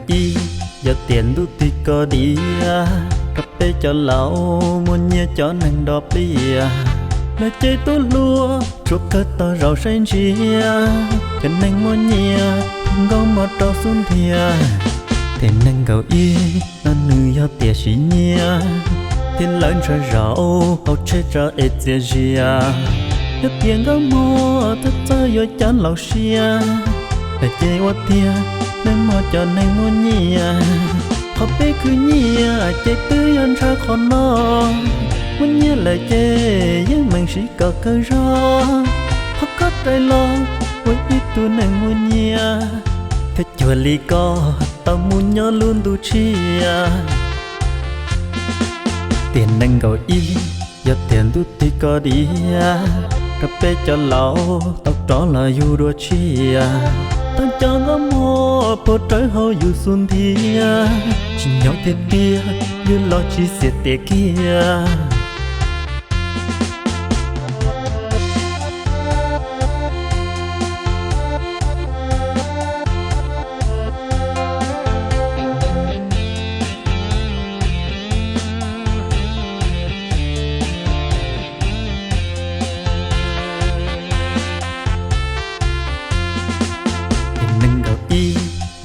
Ib, yog tias ntuj twg koj diam, rau peb cov laus muaj nyiaj cov neeg nrov pliaj, lawv ces tub hluas tsuas kawg tau zaum saib ntsia, cov neeg muaj nyiaj nkauj mog rau xub ntiag. Tiam neeg nkaus ib no nws yog tiam siv nyiaj, thiab lawv ntshaw zaum hauv tsheb tsa es txias zias. Yog tias nkauj mog txawj txawj yuav cab laus siab, lawv ces ua tiag neeg mog cov neeg muaj nyiaj. Qhov peb khwv nyiaj ces twb yog ntshaw qhov no, muaj nyiaj lawm ces yeej meem siv kom kawg zog. Qhov koj rais los ua ib tug neeg muaj nyiaj, thiaj cuag li koj tau mus nyob lub ntuj tshiab. Tiam neeg nkaus ib, yog tias ntuj twg koj diam, rau peb cov laus tau rov los yug dua tshiab. Tau cov nkauj mog puag rawv hauv yus xub ntiag, tsis nyob tiag tiag yus los tsis xiam tias kiag. Tiam neeg nkaus ib,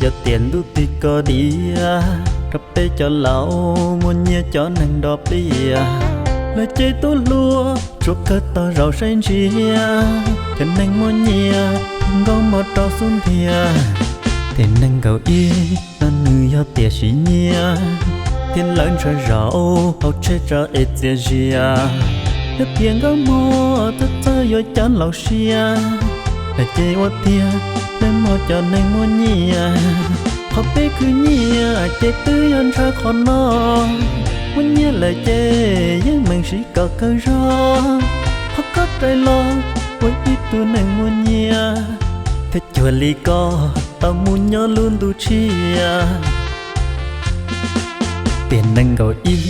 yog tias ntuj twg koj diam, rau peb cov laus muaj nyiaj cov neeg nrov pliaj, lawv ces tub hluas tsuas kawg tau zaum saib ntsia, cov neeg muaj nyiaj nkauj mog rau xub ntiag. Tiam neeg nkaus ib no nws yog tiam siv nyiaj, thiab lawv ntshaw zaum hauv tsheb tsa es txias zias. Yog tias nkauj mog txawj txawj yuav cab laus siab, lawv ces ua tiag neeg mog cov neeg muaj nyiaj. Qhov peb khwv nyiaj ces twb yog ntshaw qhov no, muaj nyiaj lawm ces yeej meem siv kom kawg zog. Qhov koj rais los ua ib tug neeg muaj nyiaj, thiaj cuag li koj tau mus nyob lub ntuj tshiab. Tiam neeg nkaus ib,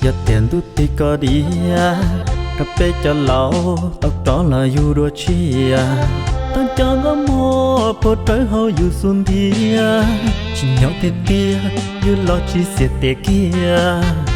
yog tias ntuj twg koj diam, rau peb cov laus tau rov los yug dua tshiab. Tau cov nkauj mog puag rawv hauv yus xub ntiag, tsis nyob tiag tiag yus los tsis xiam tias kiag.